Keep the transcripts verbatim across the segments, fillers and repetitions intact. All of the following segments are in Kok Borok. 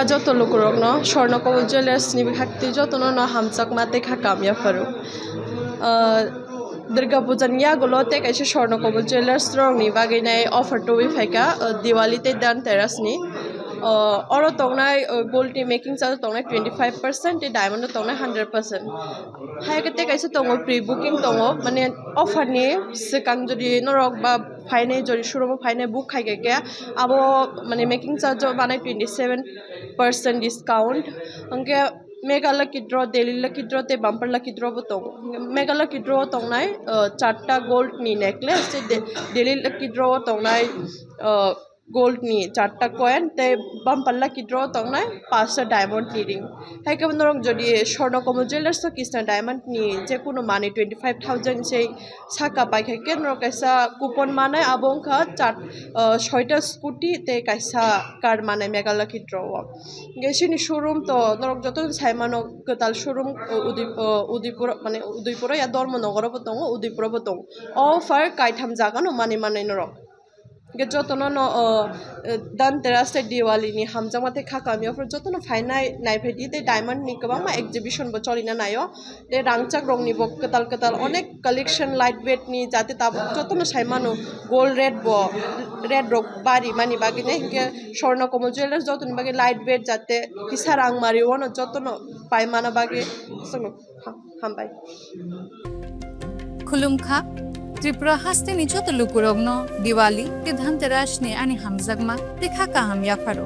Joto lukurokno Swarna Komol Jewellers ni bwkhak twi jotono no hamjakma tei kha kamya pharo. Ah, Durga Puja ni yagulo tei kaisa Swarna Komol Jewellers rokni bagwi nai offer tubui phaikha, ah, Diwali tei Dhanteras ni. Ah, oro tongnai, ah, gold ni making charge tongnai twenty five percent tei diamond o tongnai hundred percent. Hai khe tei kaisa tongo pre booking tongo, mane offer ni swkang jodi norok ba phainai jodi showroom o phainai book khai khe abo mane making charge o manai twenty seven percent discount. Hwnkhe Mega Lucky Draw, Daily Lucky Draw tei Bumper Lucky Draw bo tongo. Mega Lucky Draw tongnai, uh, charta gold ni necklace, tei de-, Daily Lucky Draw tongnai, uh, gold ni charta coin tei Bumper Lucky Draw tongnai pasta diamond ni ring. Hai khe norok jodi Swarna Komol Jewellers o Kisna Diamond ni je kunu manwi twenty five thousand sei saka paikha khe norok kaisa coupon manai, abo wngkha char, uh, soita scooty tei kaisa car manai Mega Lucky Draw o. Hwnkhe chini showroom to norok joto sai mano, kwtal showroom, uh, Udai-, uh, Udaipur, mane Udaipur ya Dharmanagar bo tongo, Udaipur bo tongo. Offer kaitham jaga no manwi manai norok. Hwnkhe jotono no, uh, uh, Dhanteras tei Diwali ni hamjakma tei kha kamya phuru jotono phainai naiphai di tei diamond ni kwbangma exhibition bo cholina naio. Tei rangchak rokni bo kwtal kwtal onek collection light weight ni, jate tabuk jotono sai mano gold rate bo, rate rok bari mani bagwi nai, hinkhe Swarna Komol Jewellers jotoni bagwi light weight, jate kisa rang mari wano jotono pai mana bagwi. Sono ha-, hambai. Khulumkha, Tripura hasteni joto lukurokno Diwali tei Dhanteras ni ani hamjakma tei kha kaham yapharo.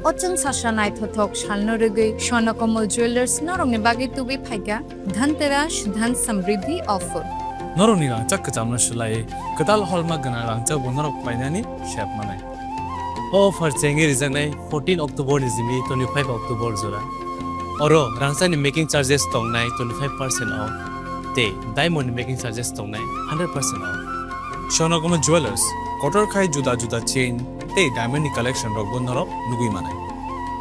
O chwng sasa naithothok salno rwgwi Swarna Komol Jewellers norokni bagwi tubui phaikha Dhanteras Dhan Samriddhi offer. Norokni rangchak kwchamno swlaiwi kwtal holma gwnang rangchak bo norok painani sep manai. O offer chengwi rijaknai fourteen October ni simi twenty five October jora. Oro rangchakni making charges tongnai twenty five percent o, tei diamond ni making charges tongnai hundred percent o. Swarna Komol Jewellers, kotor khai juda juda chain tei diamond ni collection rok bo norok nugwi manai.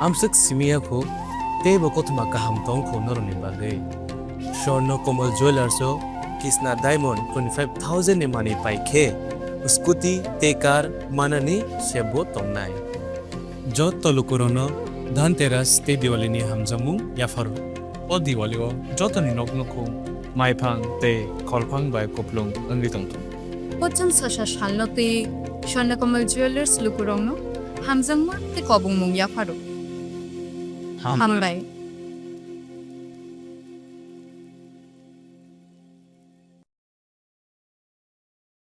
Amswk simi ya kho, tei bo kothoma kaham tong kho norokni bagwi. Swarna Komol Jewellers o Kisna Diamond twenty five thousand ni manwi pai khe scooty tei car manani sep bo tongnai. Joto lukurokno Dhanteras tei Diwali ni hamjakmung yapharo. O Diwali o jotoni nok nukhung maiphang tei kholphang bai kuplung wngwi tongthung. O chwng sasa salno twi Swarna Komol Jewellers lukurokno hamjakma tei kobongmung yapharo. Ham- Hambai.